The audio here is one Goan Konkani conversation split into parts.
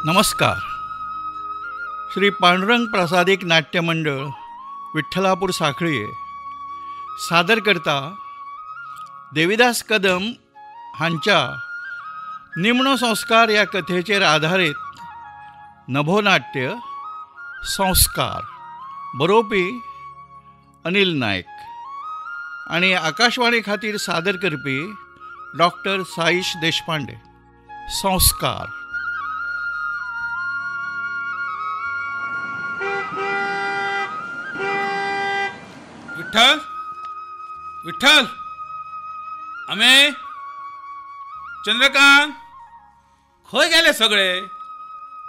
नमस्कार. श्री पांडुरंग प्रासादिक नाट्य मंडळ विठ्ठलापूर साखळी सादर करता देविदास कदम हांच्या निमणो संस्कार ह्या कथेचेर आधारीत नभोनाट्य संस्कार. बरोवपी अनिल नायक आनी आकाशवाणी खातीर सादर करपी डॉक्टर साईश देशपांडे. संस्कार. विठ्ठल, विठ्ठल, अमे, चंद्रकांत खंय गेले सगळे?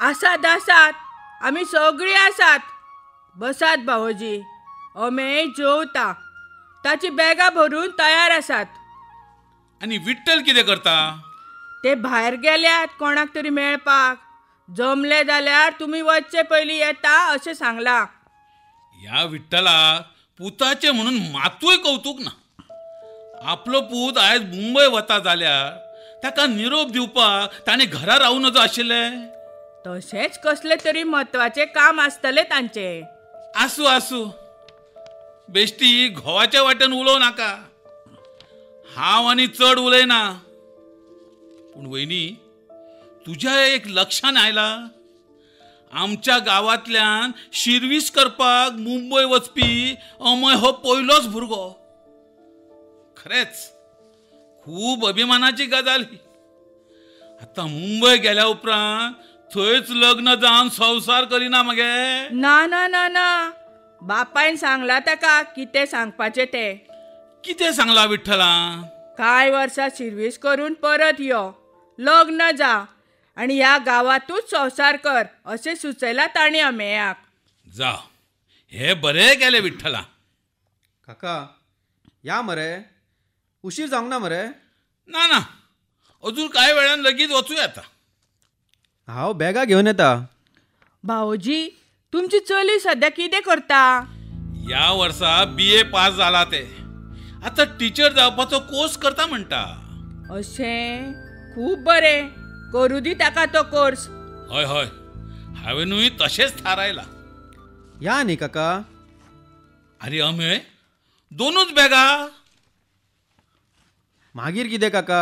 आसात आसात, आमी सगळीं आसात. बसात भावोजी, अमे जेवता, ताची बॅगां भरून तयार आसात. आनी विठ्ठल कितें करता? ते भायर गेल्यात कोणाक तरी मेळपाक. जमले जाल्यार तुमी वचचे पयलीं येता अशें सांगलां. ह्या विठ्ठलाक पुताचें म्हणून मातूय कौतूक ना. आपलो पूत आयज मुंबय वता जाल्यार ताका निरोप दिवपाक ताणें घरा रावूं नजो आशिल्लें. तशेंच कसलें तरी म्हत्वाचें काम आसतलें तांचें. आसूं आसूं, बेश्टी घोवाच्या वाटेन उलोवं नाका. हांव आनी चड उलयना. पूण वयनी, तुज्या एक लक्षान आयला, आमच्या गांवांतल्यान शिर्वीस करपाक मुंबय वचपी अमय हो पयलोच भुरगो. खरेंच खूब अभिमानाची गजाल ही. आतां मुंबय गेल्या उपरांत थंयच लग्न जावन संवसार करिना मगे? ना ना ना ना, बापायन सांगला ताका कितें सांगपाचें तें. कितें सांगलां विठ्ठलान? कांय वर्सां शिर्वीस करून परत यो, लग्न जा आनी ह्या गांवांतूच संवसार कर अशें सुचयलां तांणी अमेयाक. जा, हे बरें केलें विठ्ठला. काका या मरे, उशीर जावंक ना मरे? ना ना, अजून कांय वेळान लगीत वचूं येता. हांव बॅगां घेवन येता. भावोजी, तुमची चली सद्या कितें करता? ह्या वर्सा BA पास जाला ते. आतां टिचर जावपाचो कोर्स करता म्हणटा. अशें? खूब बरें, करूं दी ताका तो कोर्स. हय हय, हांवेनूय तशेंच थारायलां. या न्ही काका. आरे अमेय, दोनूच बॅगां? मागीर कितें काका,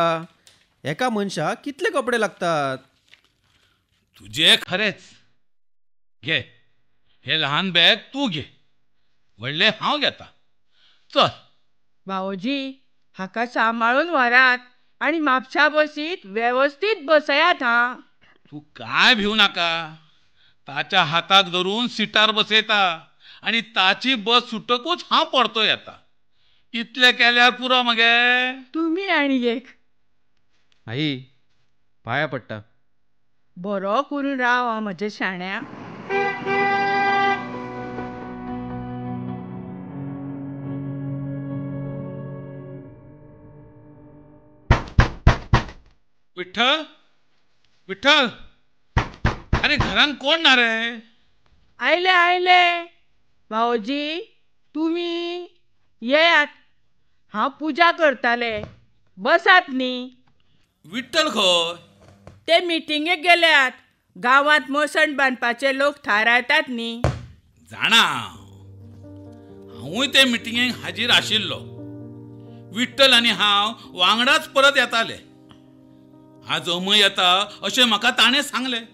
एका मनशाक कितले कपडे लागतात? तुजें खरेंच. घे हे ल्हान बॅग तूं घे, व्हडलें हांव घेता. चल भावोजी, हाका सांबाळून व्हरात आनी म्हापशा बसीत वेवस्थीत बसयात. हां, तूं कांय भिवू नाका. ताच्या हाताक धरून सिटार बसयता आनी ताची बस सुटकूच हांव परतो येता. इतलें केल्यार पुरो मगे. तुमी आनी एक. आई, पांया पडटा. बरो करून राव आं म्हज्या शाण्या. विठ्ठल, विठ्ठल, अरे घरान कोण ना रे? आयले आयले भावोजी, तुमी येयात. हांव पुजा करताले, बसात न्ही. विठ्ठल खंय? ते मिटिंगेक गेल्यात. गांवांत मसण बांदपाचे लोक थारायतात न्ही. जाणा, हांवूय ते मिटिंगेक हाजीर आशिल्लो. विठ्ठल आनी हांव वांगडाच परत येताले. आज अमय येता अशें म्हाका ताणें सांगलें.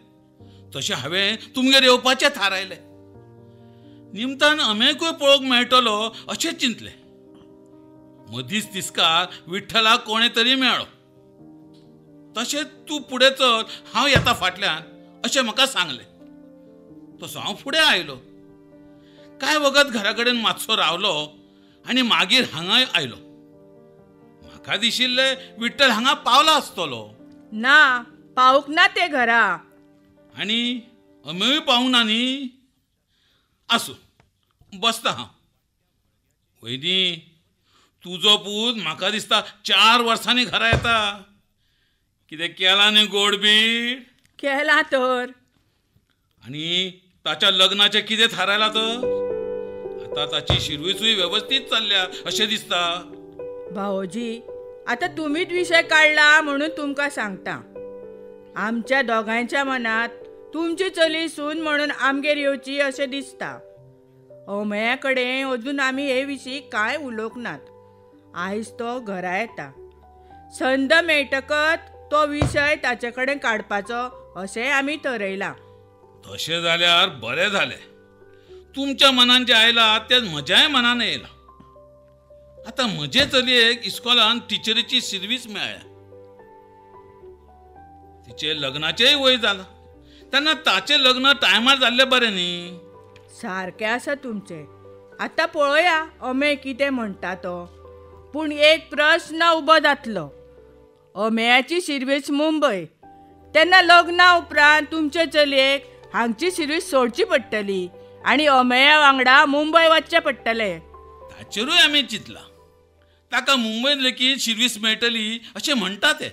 तशें हांवें तुमगेर येवपाचें थारायलें. निमतान अमेकूय पळोवंक मेळटलो अशें चिंतलें. मदींच तिस्कार विठ्ठलाक कोणें तरी मेळ्ळो. तशें तूं फुडें चल, हांव येता फाटल्यान अशें म्हाका सांगलें. तसो हांव फुडें आयलो. कांय वगत घरा कडेन मातसो रावलो आनी मागीर हांगा आयलो. म्हाका दिशिल्लें विठ्ठल हांगा पावला आसतलो. ना, पावूंक ना ते घरा. आनी अमेय पावूंक ना न्ही? आसूं, बसता हांव. वयनी, तुजो पूत म्हाका दिसता 4 वर्सांनी घरा येता. कितें केलां न्ही गोड बीड? केलां तर. आनी ताच्या लग्नाचें कितें थारायलां तर? आतां ताची शिर्विसूय वेवस्थीत चल्ल्या अशें दिसता. भावोजी, आतां तुमीच विशय काडला म्हणून तुमकां सांगता. आमच्या दोगांयच्या मनांत तुमची चली सून म्हणून आमगेर येवची अशें दिसता. अमया कडेन अजून आमी हे विशीं कांय उलोवंक नात. आयज तो घरा येता, संद मेळटकच तो विशय ताचे कडेन काडपाचो अशें आमी थरयलां. तशें जाल्यार बरें जालें. तुमच्या मनान जें आयलां तें म्हज्याय मनान येयलां. आतां म्हजे चलयेक इस्कोलान टिचरीची सिर्वीस मेळ्ळ्या, तिचें लग्नाचेंय वय जालां, तेन्ना ताचें लग्न टायमार जाल्लें बरें न्ही? सारकें आसा तुमचें. आतां पळोवया अमेय कितें म्हणटा तो. पूण एक प्रस्न उबो जातलो, अमेयाची सिर्वीस मुंबय, तेन्ना लग्ना उपरांत तुमचे चलयेक हांगची सिर्वीस सोडची पडटली आनी अमेया वांगडा मुंबय वचचें पडटलें. ताचेरूय आमी चिंतलां. ताका मुंबयत लेगीत सिर्वीस मेळटली अशें म्हणटा ते.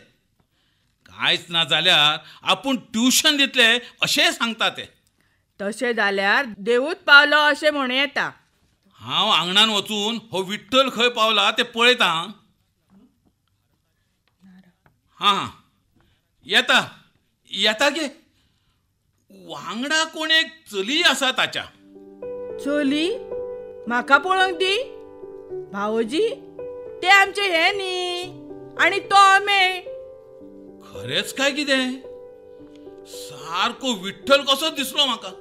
कांयच ना जाल्यार आपूण ट्युशन दितले अशेंय सांगता ते. तशें जाल्यार देवूच पावलो अशें म्हणूं येता. हांव आंगणान वचून हो विठ्ठल खंय पावला तें पळयता. हां, येता येता गे. वांगडा कोण एक चली आसा ताच्या. चली? म्हाका पळोवंक दी भावोजी. ते आमचे हे न्ही, आनी तो अमेय. खरेंच काय कितें? सारको विठ्ठल कसो दिसलो म्हाका.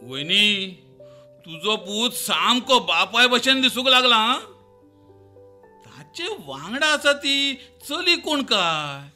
वयनी, तुजो पूत सामको बापाय भशेन दिसूंक लागला. ताचे वांगडा आसा ती चली कोण काय?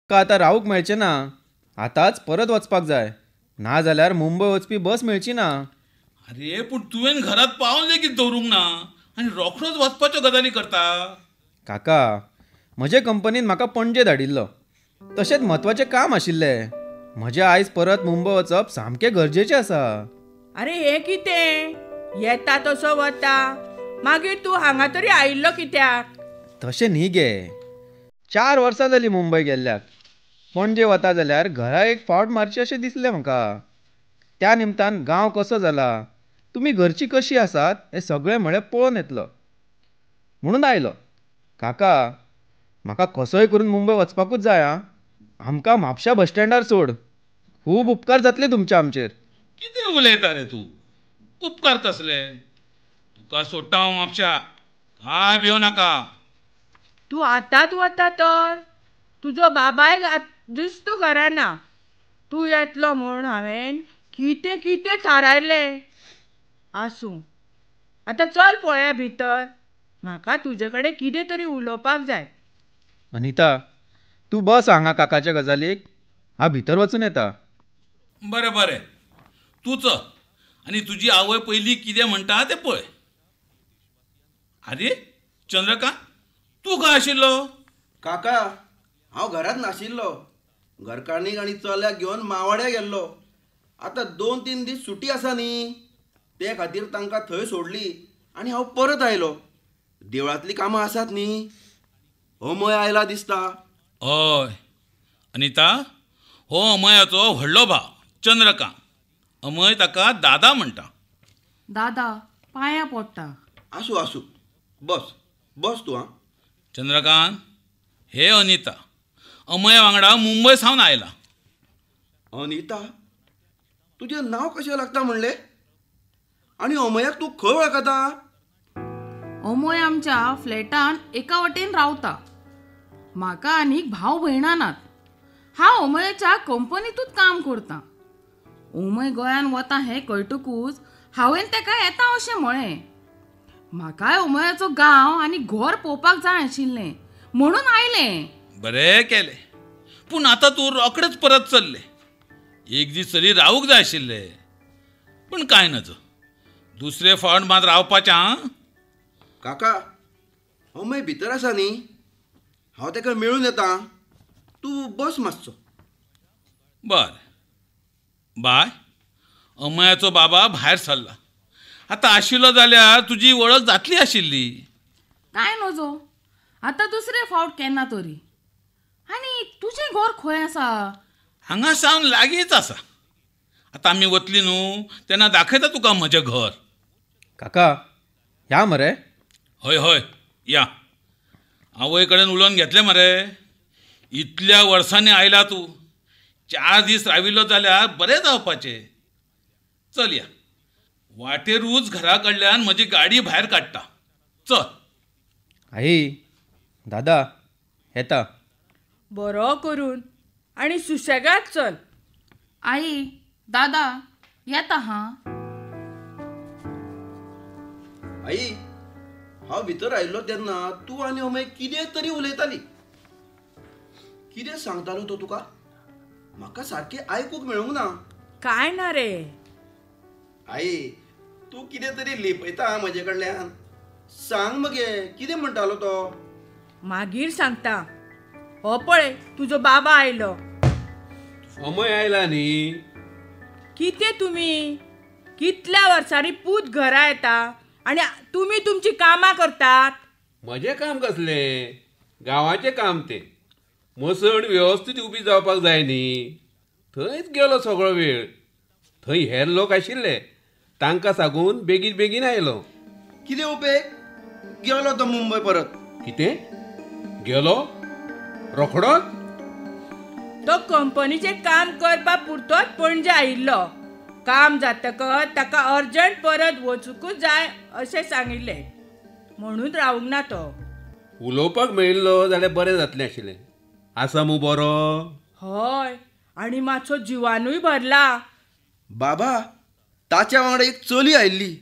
आतां रावूंक मेळचें ना, आतांच परत वचपाक जाय, ना जाल्यार मुंबय वचपी बस मेळची ना. अरे पूण तुवें घरात पावल लेगीत दवरूंक ना आनी रोखडोच वचपाच्यो गजाली करता. काका, म्हजे कंपनीन म्हाका पणजे धाडिल्लो, तशेंच म्हत्वाचें काम आशिल्लें. म्हजें आयज परत मुंबय वचप सामकें गरजेचें आसा. अरे हें कितें, येता तसो वता, मागीर तूं हांगा तरी आयिल्लो कित्याक? तशें न्ही गे, 4 वर्सां जालीं मुंबय गेल्ल्याक. पणजे वता जाल्यार घरा एक फावट मारची अशें दिसलें म्हाका. त्या निमतान गांव कसो जाला, तुमी घरची कशी आसात हें सगळें म्हळें पळोवन येतलो म्हणून आयलो. काका, म्हाका कसोय करून मुंबय वचपाकूच जाय. आं, आमकां म्हापशा बस स्टँडार सोड, खूब उपकार जातले तुमचे आमचेर. कितें उलयता रे तूं, उपकार कसले? तुका सोडटा हांव म्हापशा, कांय भिवं नाका. तूं आतांच वता तर? तुजो बाबाय जुस्त घरा ना. तूं येतलो म्हूण हांवें कितें कितें थारायलें. आसूं, आतां चल पळया भितर, म्हाका तुजे कडेन कितें तरी उलोवपाक जाय. अनिता, तूं बस हांगा काकाच्या गजालीक, हांव भितर वचून येता. बरें बरें, तूं चल आनी तुजी आवय पयलीं कितें म्हणटा तें पळय. आरे चंद्रकांत, तूं खंय आशिल्लो? काका, हांव घरांत नाशिल्लो, घरकान्नीक आनी चल्याक घेवन मावाड्या गेल्लो. आतां 2-3 दीस सुटी आसा न्ही, ते खातीर तांकां थंय सोडली आनी हांव परत आयलो. देवळांतलीं कामां आसात न्ही. अमय आयला दिसता. हय अनिता, हो अमयाचो व्हडलो भाव चंद्रकांत. अमय ताका दादा म्हणटा. दादा, पांयां पडटा. आसूं आसूं, बस बस तूं. आं चंद्रकांत, हे अनिता अमया वांगडा मुंबय सावन आयला. अनिता, तुजें नांव कशें लागता म्हणलें? आनी अमयाक तूं खंय वळखता? अमय आमच्या फ्लॅटान एका वटेन रावता. म्हाका आनीक भाव भयणां नात. हांव अमयाच्या कंपनीतूच काम करतां. अमय गोंयान वता हें कळटकूच हांवें ताका येता अशें म्हळें. म्हाकाय अमयाचो गांव आनी घर पळोवपाक जाय आशिल्लें म्हणून आयलें. बरें केलें, पूण आतां तूं रोखडेच परत चल्लें. एक दीस तरी रावूंक जाय आशिल्लें, पूण कांय नजो, दुसरे फावट मात रावपाचें. आं काका, अमय भितर आसा न्ही, हांव ताका मेळून येता, तूं बस मातसो. बरें बाय, अमयाचो बाबा भायर सरला, आतां आशिल्लो जाल्यार तुजी वळख जातली आशिल्ली. कांय नजो, आतां दुसरे फावट केन्ना तरी. आनी तुजें घर खंय आसा? हांगा सावन लागींच आसा. आतां आमी वतली न्हू तेन्ना दाखयता तुका म्हजें घर. काका या मरे? हय हय या. आवय कडेन उलोवन घेतलें मरे? इतल्या वर्सांनी आयला तूं, 4 दीस राविल्लो जाल्यार बरें जावपाचें. चल या, वाटेरूच घरा कडल्यान म्हजी गाडी भायर काडटा, चल. आई दादा येता. बरो करून आनी सुशेगाद चल. आई दादा येता. हां आई, हांव भितर आयिल्लो तेन्ना तूं आनी अमय कितें तरी उलयताली. कितें सांगतालो तो तुका? म्हाका सारकें आयकूंक मेळूंक ना. कांय ना रे. आई, तूं कितें तरी लिपयता म्हजे कडल्यान. सांग मगे, कितें म्हणटालो तो? मागीर सांगता. हो पळय तुजो बाबा आयलो. अमय आयला न्ही? कितें तुमी कितल्या वर्सांनी पूत घरा येता आनी तुमी तुमची कामां करतात. म्हजें काम कसलें? गांवाचें काम तें. मसण वेवस्थीत उबी जावपाक जाय न्ही, थंयच गेलो सगळो वेळ. थंय हेर लोक आशिल्ले, तांकां सांगून बेगीन बेगीन आयलो. कितें उपेग? गेलो तो मुंबय परत. कितें गेलो? रोखडोच? तो कंपनीचें काम करपा पुरतोच पणजे आयिल्लो. काम जातकच ताका अर्जंट परत वचूंकच जाय अशें सांगिल्लें, म्हणून रावूंक ना तो. उलोवपाक मेळिल्लो जाल्यार बरें जातलें आशिल्लें. आसा मू बरो? हय, आनी मातसो जिवानूय भरला. बाबा, ताच्या वांगडा एक चली आयिल्ली.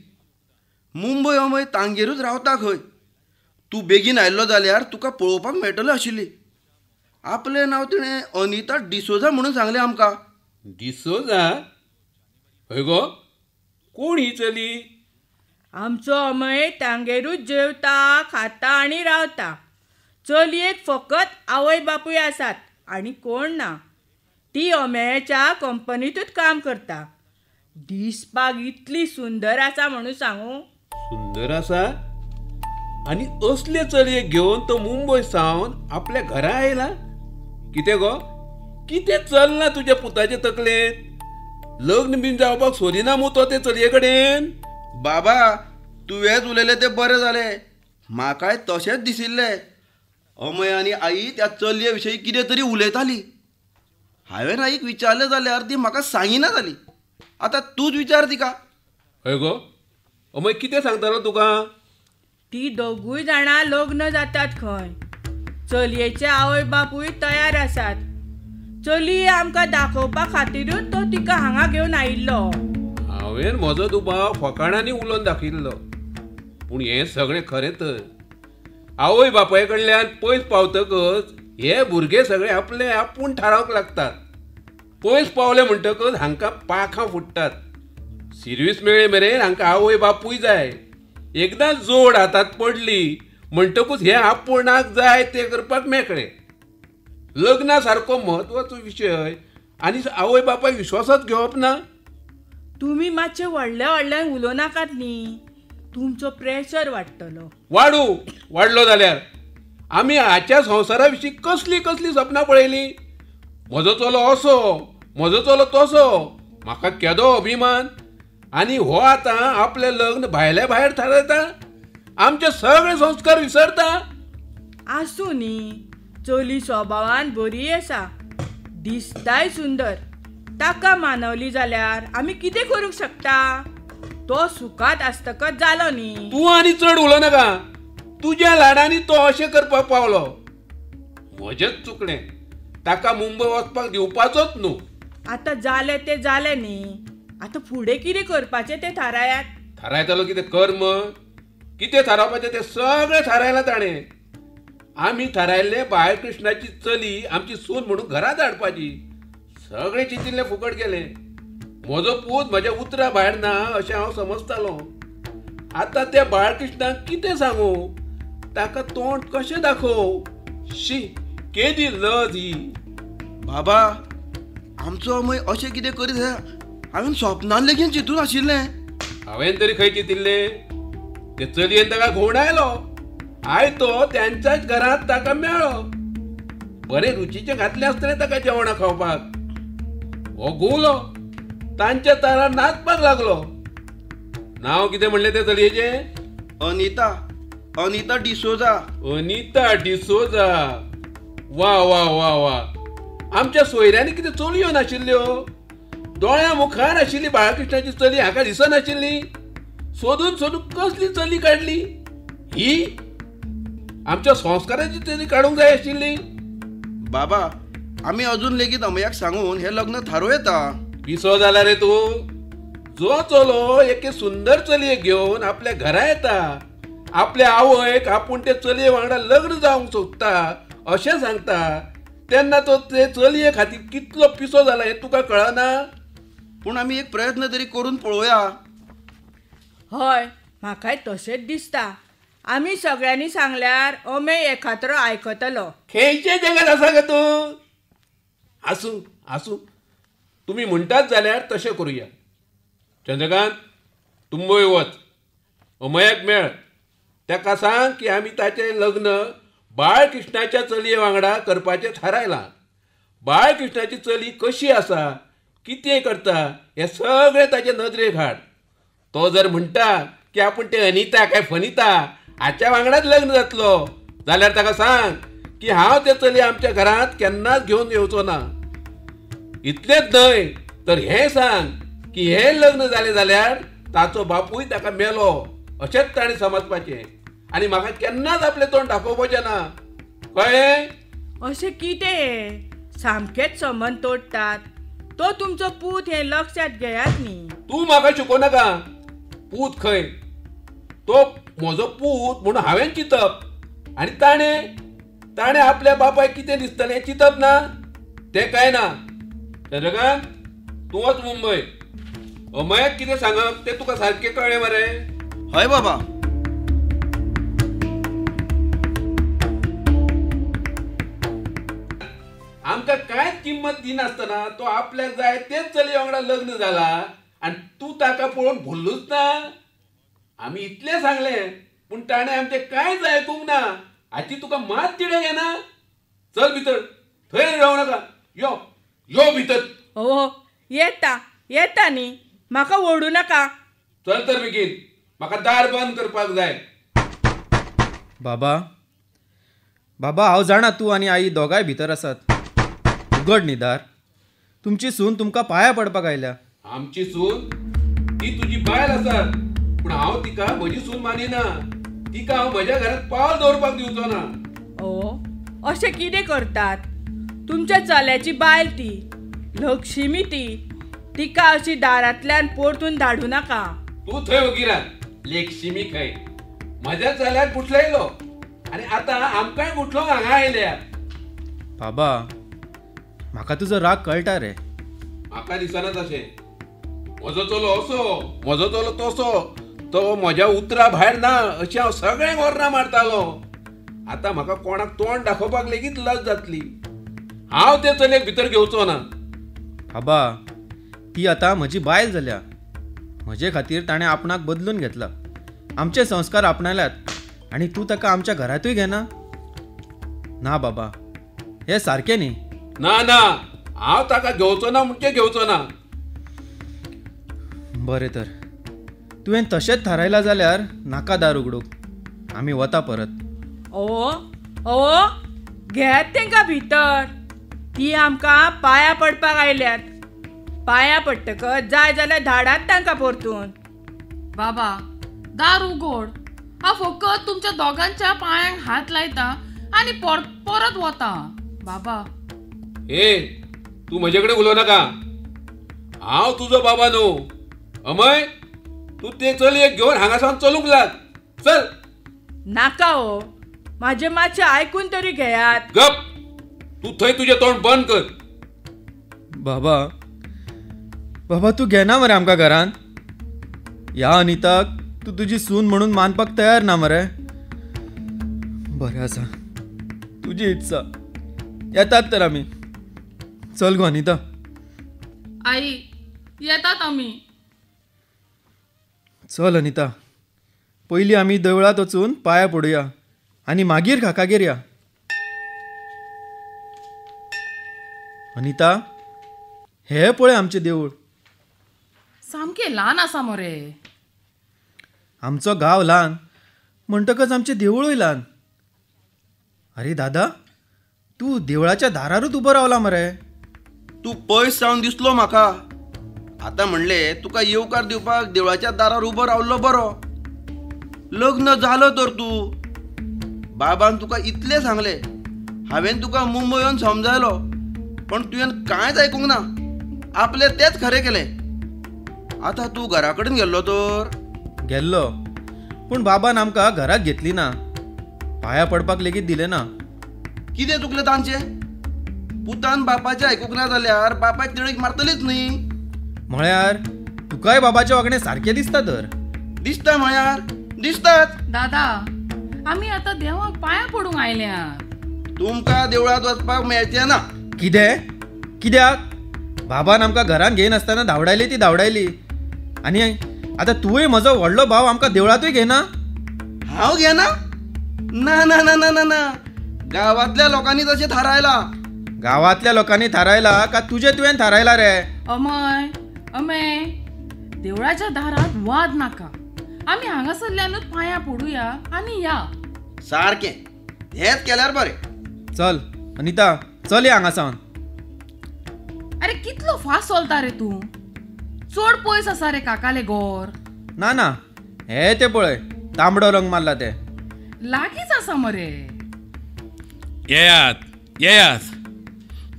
मुंबय अमय तांगेरूच रावता खंय. तूं बेगीन आयिल्लो जाल्यार तुका पळोवपाक मेळटलें आशिल्ली. आपलें नांव तिणें अनिता डिसोजा म्हणून सांगलें आमकां. डिसोजा? हय गो, कोण ही चली? आमचो अमय तांगेरूच जेवता, खाता आनी रावता. चलयेक फकत आवय बापूय आसात आनी कोण ना. ती अमेयाच्या कंपनींतूच काम करता. दिसपाक इतली सुंदर आसा म्हणून सांगू. सुंदर आसा? आनी असले चलयेक घेवन तो मुंबय सावन आपल्या घरा आयला? कितें गो, कितें चल्लां तुज्या पुताचे तकलेंत? लग्न बीन जावपाक सोदिना मू तो ते चलये कडेन? बाबा, तुवेंच उलयलें तें बरें जालें. म्हाकाय तशेंच दिशिल्लें. अमय आनी आई त्या चलये विशीं कितें तरी उलयताली. हांवें आईक विचारलें जाल्यार ती म्हाका सांगिना जाली. आतां तूंच विचार तिका. हय गो, अमय कितें सांगतालो तुका? ती दोगूय जाणां लग्न जातात खंय. चलयेचे आवय बापूय तयार आसात. चली आमकां दाखोवपा खातीरूच तो तिका हांगा घेवन आयिल्लो. हांवें म्हजो दुबाव फकाणांनी उलोवन दाखयिल्लो, पूण हें सगळें खरें तर. आवय बापाय कडल्यान पयस पावतकच हे भुरगे सगळे आपले आपूण थारावंक लागतात. पयस पावले म्हणटकच हांकां पाखां फुट्टात. सिर्वीस मेळ्ळे मेरेन हांकां आवय बापूय जाय. एकदां जोड हातांत पडली म्हणटकूच हे आपणाक जाय ते करपाक मेकळे. लग्ना सारको म्हत्वाचो विशय आनी आवय बापाय विश्वासात घेवप ना. तुमी मातशे व्हडल्या व्हडल्यान उलोवं नाकात न्ही, तुमचो प्रेशर वाडटलो. वाडू, वाडलो जाल्यार आमी हाच्या संवसारा विशीं कसली कसली सपनां पळयली. म्हजो चलो असो, म्हजो चलो तसो, म्हाका केदो अभिमान. आनी हो आतां आपलें लग्न भायल्या भायर थारायता, आमचे सगळे संस्कार विसरता. आसूं न्ही, चली स्वभावान बरी आसा, दिसताय सुंदर. ताका मानवली जाल्यार आमी कितें करूंक शकता? तो सुखात आसतकच जालो न्ही. तूं आनी चड उलोवं नाका. तुज्या लाडांनी तो अशें करपाक पावलो. म्हजेंच चुकलें, ताका मुंबय वचपाक दिवपाचोच न्हू. आतां जालें तें जालें न्ही, आतां फुडें कितें करपाचें तें थारायात. थारायतालो कितें कर्म? कितें थारावपाचें तें सगळें थारायलां ताणें. आमी थारायल्लें बाळकृष्णाची चली आमची सून म्हणून घरांत हाडपाची. सगळें चिंतिल्लें फुकट गेलें. म्हजो पूत म्हज्या उतरा भायर ना अशें हांव समजतालो. आतां त्या बाळकृष्णाक कितें सांगू? ताका तोंड कशें दाखोवं? शी, केदी लज ही. बाबा, आमचो अमय अशें कितें करीत हांवें स्वप्नान लेगीत चिंतून आशिल्लें. हांवें तरी खंय चिंतिल्लें? ते चलयेन ताका घुंवडायलो. आयज तो त्यांच्याच घरांत ताका मेळ्ळो. बरें रुचीचें घातलें आसतलें ताका जेवणां खावपाक. हो घुंवलो, तांच्या तारार नाचपाक लागलो. नांव कितें म्हणलें ते चलयेचें? अनिता. अनिता डिसोजा. अनिता डिसोजा. वा वा वा वा. आमच्या सोयऱ्यांनी कितें चलयो नाशिल्ल्यो? दोळ्या मुखार आशिल्ली बाळकृष्णाची चली हाका दिसनाशिल्ली. सोदून सोदून कसली चली काडली ही? आमच्या संस्काराची चली काडूंक जाय आशिल्ली. बाबा, आमी अजून लेगीत अमयाक सांगून हें लग्न थारोवं येता. पिसो जाला रे तूं? जो चलो एके सुंदर चलयेक घेवन आपल्या घरा येता, आपल्या आवयक आपूण ते चलये वांगडा लग्न जावंक सोदता अशें सांगता, तेन्ना तो ते चलये खातीर कितलो पिसो जाला हें तुका कळना? पूण आमी एक प्रयत्न तरी करून पळोवया. हय, म्हाकाय तशेंच दिसता. आमी सगळ्यांनी सांगल्यार अमेय एखाद्रो आयकतलो. खंयचे जगात आसा गे तूं? आसूं आसूं, तुमी म्हणटात जाल्यार तशें करुया. चंद्रकांत, तुंबय वच, अमयाक मेळ, ताका सांग की आमी ताचें लग्न बाळकृष्णाच्या चलये वांगडा करपाचें थारायलां. बाळकृष्णाची चली कशी आसा, कितें करता हें सगळें ताचे नदरेक हाड. तो जर म्हणटा की आपूण ते अनिता काय फनिता हाच्या वांगडाच लग्न जातलो जाल्यार ताका सांग की हांव ते चली आमच्या घरांत केन्नाच घेवन येवचो ना. इतलेंच न्हय तर हें सांग की हें लग्न जालें जाल्यार ताचो बापूय ताका मेलो अशेंच ताणें समजपाचें आनी म्हाका केन्नाच आपलें तोंड दाखोवपाचें ना. कळ्ळें? अशें कितें सामकेंच संबंद तोडटात. तो तुमचो पूत हें लक्षांत घेयात न्ही. तूं म्हाका शिकोवं नाका. पूत खंय, तो म्हजो पूत म्हणून हांवें चिंतप आनी ताणें ताणें आपल्या बापायक कितें दिसतलें हें चिंतप ना. तें कांय ना. चंद्रकांत, तूं वच मुंबय. अमयाक कितें सांगप तें तुका सारकें कळ्ळें मरे? हय बाबा. आमकां कांयच किंमत दिनासतना तो आपल्याक जाय तेच चलये वांगडा लग्न जाला आनी तूं ताका पळोवन भुल्लूच ना. आमी इतलें सांगलें पूण ताणें आमचें कांयच आयकूंक ना. हाची तुका मात तिडक येना? चल भितर, थंय रावं नाका. यो यो भितर. हो येता येता न्ही, म्हाका ओडू नाका. चल तर बेगीन, म्हाका दार बंद करपाक जाय. बाबा, बाबा, हांव जाणा तूं आनी आई दोगांय भितर आसात. उगड न्ही दार. तुमची सून तुमकां पांयां पडपाक आयल्या. आमची सून? ती तुजी बायल आसा, पूण हांव तिका म्हजी सून मानिना. तिका हांव म्हज्या घरांत पावल दवरपाक दिवचो ना. ओ, अशें कितें करतात? तुमच्या चल्याची बायल ती, लक्ष्मी ती. तिका अशी दारांतल्यान परतून धाडूं नाका. तूं थंय वगी राव. लक्ष्मी खंय? म्हज्या चल्याक गुठलायलो आनी आतां आमकांय गुठलोवंक हांगा आयल्या. बाबा, म्हाका तुजो राग कळटा रे. म्हाका दिसना तशें. म्हजो चलो असो, म्हजो चलो तसो, तो म्हज्या उतरा भायर ना अशें हांव सगळ्यांक ओर्रां मारतालो. आतां म्हाका कोणाक तोंड दाखोवपाक लेगीत लज जातली. हांव ते चलयेक भितर घेवचो ना. बाबा, ती आतां म्हजी बायल जाल्या. म्हजे खातीर ताणें आपणाक बदलून घेतला, आमचे संस्कार आपणायल्यात आनी तूं ताका आमच्या घरांतूय घेना? ना बाबा, हें सारकें न्ही. ना ना, हांव ताका घेवचो ना म्हणजे घेवचो ना. बरें तर, तुवें तशेंच थारायलां जाल्यार नाका दार उगडूंक. आमी वता परत. ओ ओ, घेयात तांकां भितर. ती आमकां पांयां पडपाक आयल्यात. पांयां पडटकच जाय जाल्यार धाडात तांकां परतून. बाबा, दार उगोड. हांव फकत तुमच्या दोगांच्या पांयांक हात लायता आनी परत वता. बाबा. ए, तूं म्हजे कडेन उलोवं नाका. हांव तुजो बाबा न्हू. अमय, तूं ते चलयेक घेवन हांगा सावन चलूंक लाग. चल. नाका हो, म्हाजें मातशें आयकून तरी घेयात. गप, तूं थंय तुजें तोंड बंद कर. बाबा बाबा तूं घेना मरे आमकां घरान? ह्या अनिताक तूं तुजी सून म्हणून मानपाक तयार ना मरे? बरें आसा, तुजी इत्सा. येतात तर आमी. चल गो अनिता. आई येतात आमी. चल अनिता, पयलीं आमी देवळांत वचून पांया पडुया आनी मागीर काकागेर या. अनिता, हे पळय आमचें देवूळ. सामकें ल्हान आसा मरे. आमचो गांव ल्हान म्हणटकच आमचें देवूळूय ल्हान. अरे दादा, तूं देवळाच्या दारारूच उबो रावला मरे. तूं पयस सावन दिसलो म्हाका. आतां म्हणलें तुका येवकार दिवपाक देवळाच्या दारार उबो रावल्लो बरो. लग्न जालो तर तूं. बाबान तुका इतलें सांगलें, हांवें तुका मुंबय येवन समजायलो, पण तुवें कांयच आयकूंक ना. आपलें तेंच खरें केलें. आतां तूं घरा कडेन गेल्लो तर? गेल्लो, पूण बाबान आमकां घरात घेतली ना. पांया पडपाक लेगीत दिलें ना. कितें चुकलें तांचें? पुतान बापाचें आयकूंक ना जाल्यार बापायक तिडक मारतलीच न्ही. म्हळ्यार तुकाय बाबाचें वागणें सारकें दिसता तर? दिसता म्हळ्यार दिसताच. दादा, आमी आतां देवाक पांया पडूंक आयल्या. तुमकां देवळांत वचपाक मेळचें ना. कितें? कित्याक? बाबान आमकां घरान घेयनासतना धांवडायली ती धांवडायली, आनी आतां तूंय म्हजो व्हडलो भाव आमकां देवळांतूय घेना? हांव घेना? ना ना ना ना ना, गांवांतल्या लोकांनी तशें थारायलां. गांवांतल्या लोकांनी थारायलां का तुजें तुवें थारायलां रे? अमय अमय, देवळाच्या दारांत वाद नाका. आमी हांगासरल्यानूच पांया पडुया आनी या. सारकें, हेंच केल्यार बरें. चल अनिता, चल या हांगा सावन. अरे कितलो फास्ट चलता रे तूं. चड पयस आसा रे काकाले घर. ना ना, हे ते पळय तांबडो रंग मारला ते. लागींच आसा मरे. येयात येयात,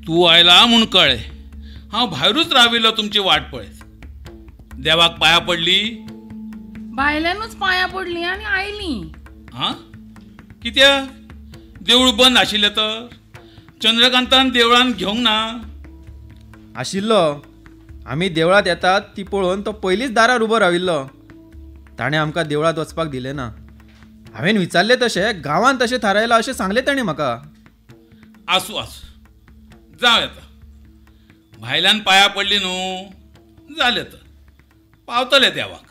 तूं आयला म्हूण कळ्ळें. हांव भायरूच राविल्लो तुमची वाट पळयत. देवाक पांया पडली? भायल्यानूच पांया पडली आनी आयली. आं, कित्याक? देवूळ बंद आशिल्लें तर? चंद्रकांतान देवळान घेवंक ना? आशिल्लो. आमी देवळांत येतात ती पळोवन तो पयलींच दारार उबो राविल्लो. ताणें आमकां देवळांत वचपाक दिलें ना. हांवें विचारलें तशें गांवांत तशें थारायलां अशें सांगलें ताणें म्हाका. आसूं आसूं, जावं येता. भायल्यान पांया पडली न्हू, जालें तर, पावतले देवाक.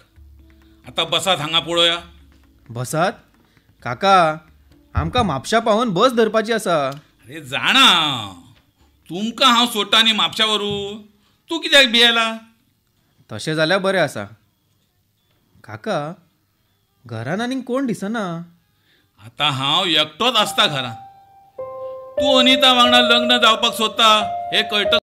आतां बसात हांगा पळोवया. बसात? काका, आमकां म्हापशा पावून बस धरपाची आसा. अरे जाणा, तुमकां हांव सोडटा न्ही म्हापशा व्हरूं. तूं कित्याक भियेला? तशें जाल्यार बरें आसा. काका, घरान आनीक कोण दिसना. आतां हांव एकटोच आसता घरांत. तूं अनिता वांगडा लग्न जावपाक सोदता हें कळटा.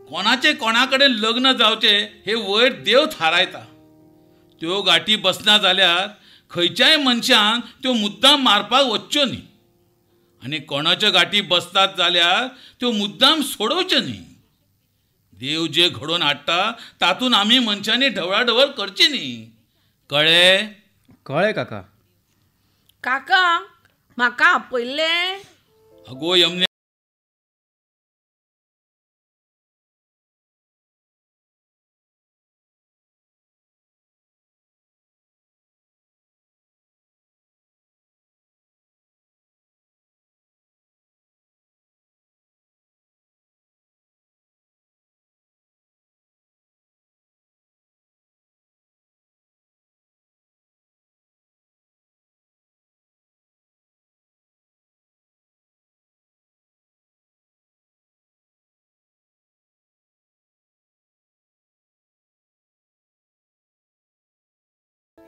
कोणाचे कोणा कडेन लग्न जावचें हे वयर देव थारायता. त्यो गांठी बसना जाल्यार खंयच्याय मनशान त्यो मुद्दाम मारपाक वच्च्यो न्ही, आनी कोणाच्यो गांठी बसतात जाल्यार त्यो मुद्दाम सोडोवच्यो न्ही. देव जे घडोवन हाडटा तातूंत आमी मनशांनी ढवळाढवळ करची न्ही. कळ्ळें? कळ्ळें काका. काका, म्हाका आपयल्लें? अगो यमने,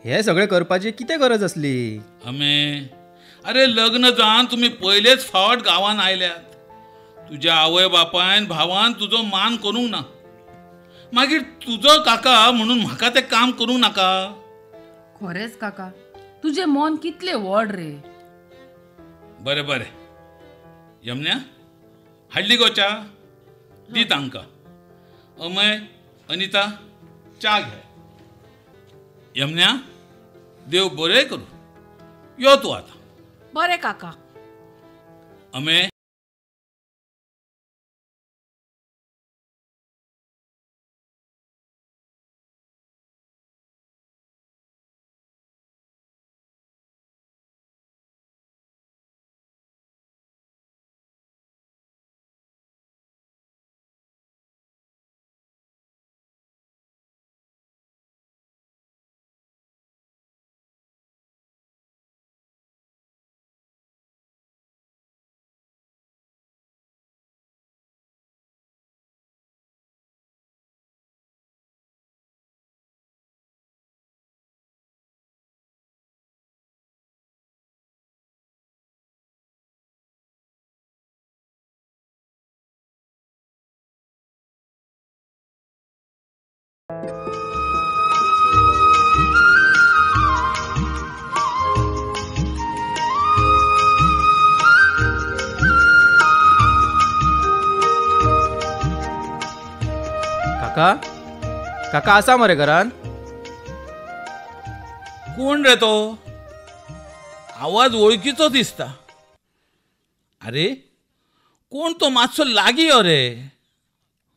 हें सगळें करपाची कितें गरज आसली? अमे, अरे लग्न जावन तुमी पयलेच फावट गांवान आयल्यात. तुज्या आवय बापायन भावान तुजो मान करूंक ना, मागीर तुजो काका म्हणून म्हाका तें काम करूंक नाका? खरेंच काका, तुजें मन कितलें व्हड रे. बरें बरें, यमन्या हाडली गो च्या, दी तांकां. अमय, अनिता, च्या घे. यमन्या, देव बरें करूं. यो तूं आतां. बरें काका. अमे, काका, काका आसा मरे घरान? कोण रे तो? आवाज वळखीचो दिसता. अरे कोण तो? मातसो लागीं यो रे.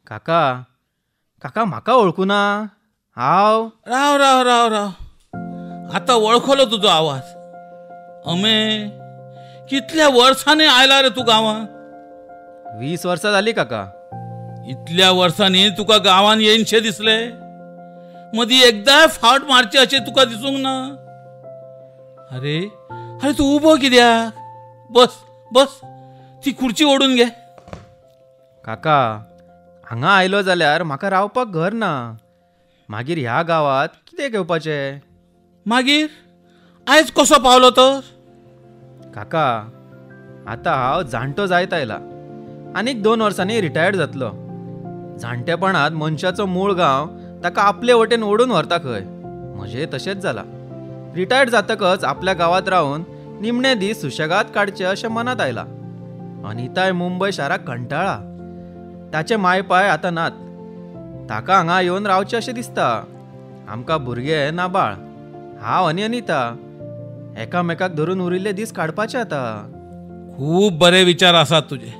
काका, काका म्हाका वळखुना हांव. राव राव राव राव, आतां वळखलो तुजो आवाज. अमे, कितल्या वर्सांनी आयला रे तूं गांवांत? 20 वर्सां जाली काका. इतल्या वर्सांनी तुका गांवांत येनशें दिसलें? मदीं एकदां फावट मारची अशें तुका दिसूंक ना? अरे अरे तूं उबो कित्याक? बस बस, ती खुर्ची ओडून घे. काका, हांगा आयलो जाल्यार म्हाका रावपाक घर ना, मागीर ह्या गांवांत कितें घेवपाचें? मागीर आयज कसो पावलो तर? काका, आतां हांव जाणटो जायत आयला, आनीक 2 वर्सांनी रिटायर्ड जातलो. जाणटेपणांत मनशाचो मूळ गांव ताका आपले वटेन ओडून व्हरता खंय. म्हजें तशेंच जालां. रिटायर्ड जातकच आपल्या गांवांत रावन निमणे दीस सुशेगाद काडचे अशें मनांत आयलां. अनिताय मुंबय शाराक कंटाळा. ताचे मायपाय आतां नात, ताका हांगा येवन रावचें अशें दिसता. आमकां भुरगे ना बाळ, हांव आनी अनिता एकामेकाक धरून उरिल्ले दीस काडपाचे आतां. खूब बरे विचार आसात तुजे.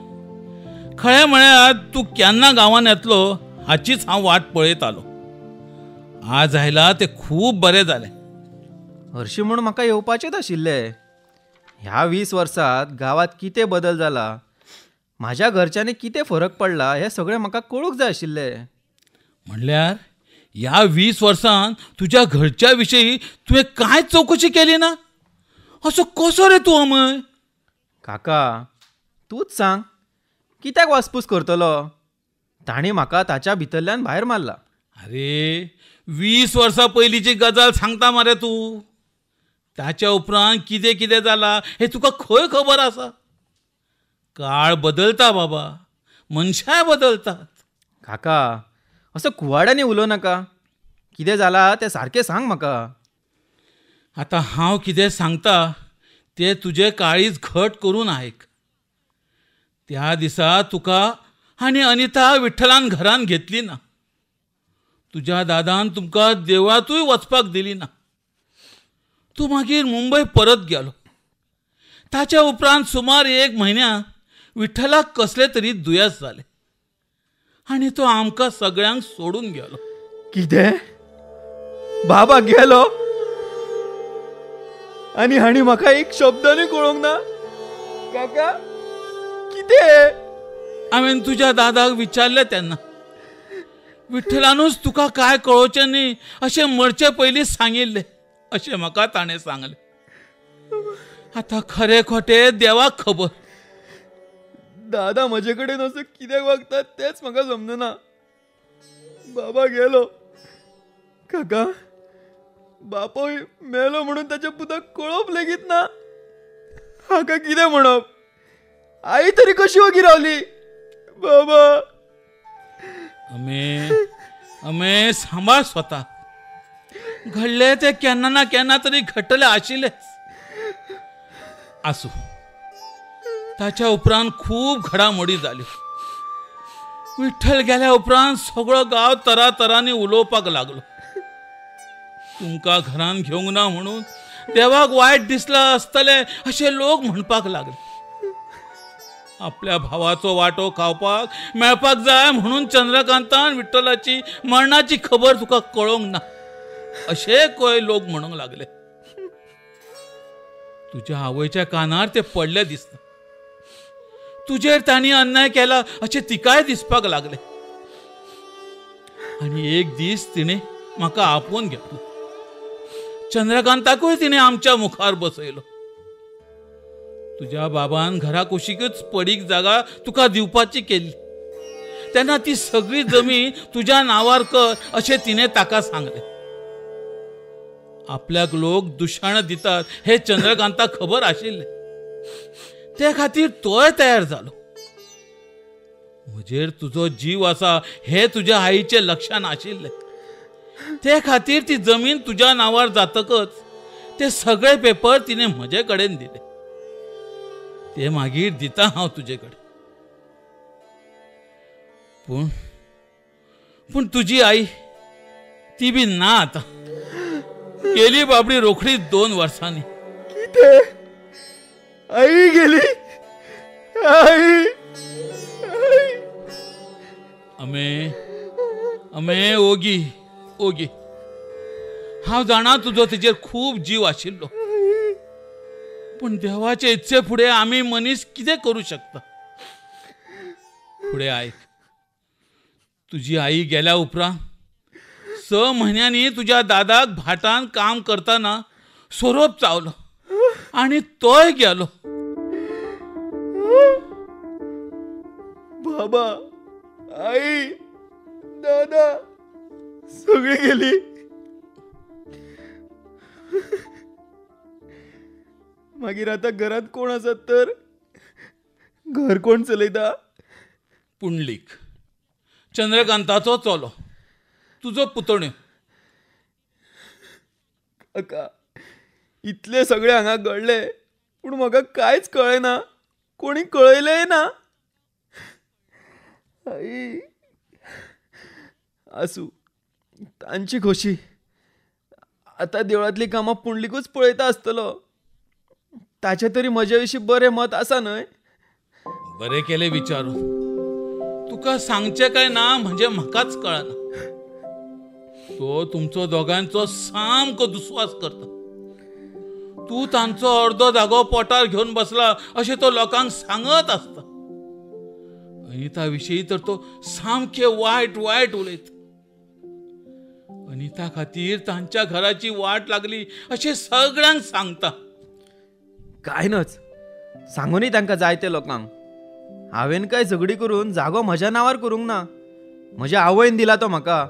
खरें म्हळ्यार तूं केन्ना गांवांत येतलो हाचीच हांव वाट पळयतालो. आज आयला तें खूब बरें जालें. हरशीं म्हूण म्हाका येवपाचेंच आशिल्लें. ह्या 20 वर्सांत गांवांत कितें बदल जाला, म्हाज्या घरच्यांनी कितें फरक पडला हें सगळें म्हाका कळूंक जाय आशिल्लें. म्हणल्यार ह्या 20 वर्सांत तुज्या घरच्या विशीं तुवें कांयच चवकशी केली ना? असो कसो रे तूं अमय? काका, तूंच सांग, कित्याक वासपूस करतलो? तांणी म्हाका ताच्या भितरल्यान भायर मारला. अरे 20 वर्सां पयलींची गजाल सांगता मरे तूं. ताच्या उपरांत कितें कितें जालां हें तुका खंय खबर आसा? काळ बदलता बाबा, मनशांय बदलतात. काका, असो कुवाड्यांनी उलोवं नाका. कितें जालां तें सारकें सांग म्हाका. आतां हांव कितें सांगता तें तुजें काळीज घट करून आयक. त्या दिसा तुका आनी अनिता विठ्ठलान घरान घेतली ना. तुज्या दादान तुमकां देवळांतूय वचपाक दिली ना. तूं मागीर मुंबय परत गेलो. ताच्या उपरांत सुमार 1 म्हयन्याक विठ्ठलाक कसलें तरी दुयेंस जालें आनी तो आमकां सगळ्यांक सोडून गेलो. कितें? बाबा गेलो आनी हांणी म्हाका एक शब्दानूय कळोवंक ना? काका, कितें? हांवें तुज्या दादाक विचारलें तेन्ना विठ्ठलानूच तुका काय कळोवचें न्ही अशें मरचे पयलीं सांगिल्लें अशें म्हाका ताणें सांगलें. आतां खरें खोटें देवाक खबर. दादा म्हजे कडेन असो कित्याक वागता तेंच म्हाका समजना. बाबा गेलो. काका, बापूय मेलो म्हणून ताच्या पुताक कळोवप लेगीत ना. हाका कितें म्हणप? आई तरी कशी ओगी रावली? बाबा अमे अमे सांबाळ स्वता. घडले ते केन्ना ना केन्ना तरी घडटले आशिल्लेच. आसूं, ताच्या उपरांत खूब घडामोडी जाल्यो. विठ्ठल गेल्या उपरांत सगळो गांव तरातरांनी उलोवपाक लागलो. तुमकां घरान घेवंक ना म्हणून देवाक वायट दिसलां आसतलें अशें लोक म्हणपाक लागले. आपल्या भावाचो वांटो खावपाक मेळपाक जाय म्हणून चंद्रकांतान विठ्ठलाची मरणाची खबर तुका कळोवंक ना अशे कोय लोक म्हणूंक लागले. तुज्या आवयच्या कानार ते पडले दिसता. तुजेर तांणी अन्याय केला अशें तिकाय दिसपाक लागले. आनी एक दीस तिणें म्हाका आपोवन घेतलो. चंद्रकांताकूय तिणें आमच्या मुखार बसयलो. तुज्या बाबान घरा कुशीकच पडीक जागा तुका दिवपाची केल्ली तेन्ना ती सगळी जमीन तुज्या नांवार कर अशें तिणें ताका सांगलें. आपल्याक लोक दुशाण दितात हे चंद्रकांताक खबर आशिल्लें. ते खातीर तोय तयार जालो. म्हजेर तुजो जीव आसा हे तुज्या आईचे लक्षान आशिल्लें. ते खातीर ती जमीन तुज्या नांवार जातकच ते सगळे पेपर तिणें म्हजे कडेन दिले. ते मागीर दिता हांव तुजे कडेन. पूण पूण तुजी आई ती बी ना आतां. गेली बाबडी रोखडीच 2 वर्सांनी. कितें? आई गेली? आई अमे अमे ओगी ओगी. हांव जाणा तुजो तिचेर खूब जीव आशिल्लो. पूण देवाचे इत्से फुडें आमी मनीस कितें करूं शकता? फुडें आयक, तुजी आई गेल्या उपरांत 6 म्हयन्यांनी तुज्या दादाक भाटान काम करतना सोरोप चावलो आनी तोय गेलो. बाबा, आई, दादा सगळी गेली. मागीर आतां घरांत कोण आसात तर? घर कोण चलयता? पुंडलीक, चंद्रकांताचो चलो, तुजो पुतण्यो. काका, इतले सगळे हांगा घडले पूण म्हाका कांयच कळ्ळें ना. कोणी कळयलेंय ना. आई, आसूं, तांची खोशी. आतां देवळांतलीं कामां पुंडलीकूच पळयता आसतलो. ताचें तरी म्हजे विशीं बरें मत आसा न्हय? बरें केलें विचारून. तुका सांगचें काय ना म्हणजे म्हाकाच कळना. तो तुमचो दोगांचो सामको दुस्वास करता. तूं तांचो अर्दो जागो पोटार घेवन बसला अशें तो लोकांक सांगत आसता. अनिता विशीं तर तो सामकें वायट वायट उलयता. अनिता खातीर तांच्या घराची वाट लागली अशें सगळ्यांक सांगता. काय नच सांगूनय तांकां जायते लोकांक. हांवें काय झगडी करून जागो म्हज्या नांवार करूंक ना. म्हज्या आवयन दिला तो म्हाका.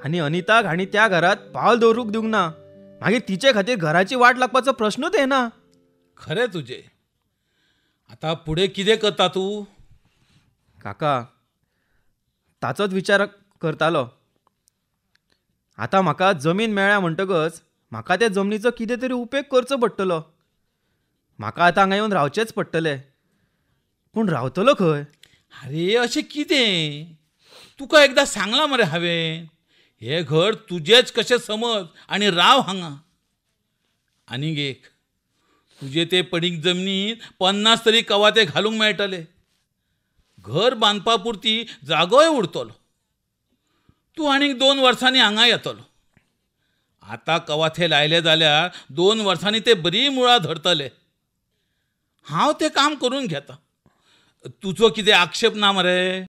आनी अनिताक हांणी त्या घरांत पावल दवरूंक दिवंक ना. मागीर तिचे खातीर घराची वाट लागपाचो प्रश्नूच येना. खरें तुजें. आतां फुडें कितें करता तूं? काका, ताचोच विचार करतालो. आतां म्हाका जमीन मेळ्ळ्या म्हणटकच म्हाका त्या जमनीचो कितें तरी उपेग करचो पडटलो. म्हाका आतां हांगा येवन रावचेंच पडटलें. पूण रावतलो खंय? आरे अशें कितें? तुका एकदां सांगलां मरे हांवें, हें घर तुजेंच कशें समज आनी राव हांगा. आनीक एक, तुजे ते पडीक जमनीत 50 तरी कवाथे घालूंक मेळटले. घर बांदपा पुरती जागोय उरतलो. तूं आनीक 2 वर्सांनी हांगा येतलो. आतां कवाथे लायले जाल्यार 2 वर्सांनी ते बरी मुळां धरतले. हांव तें काम करून घेता. तुजो कितें आक्षेप ना मरे?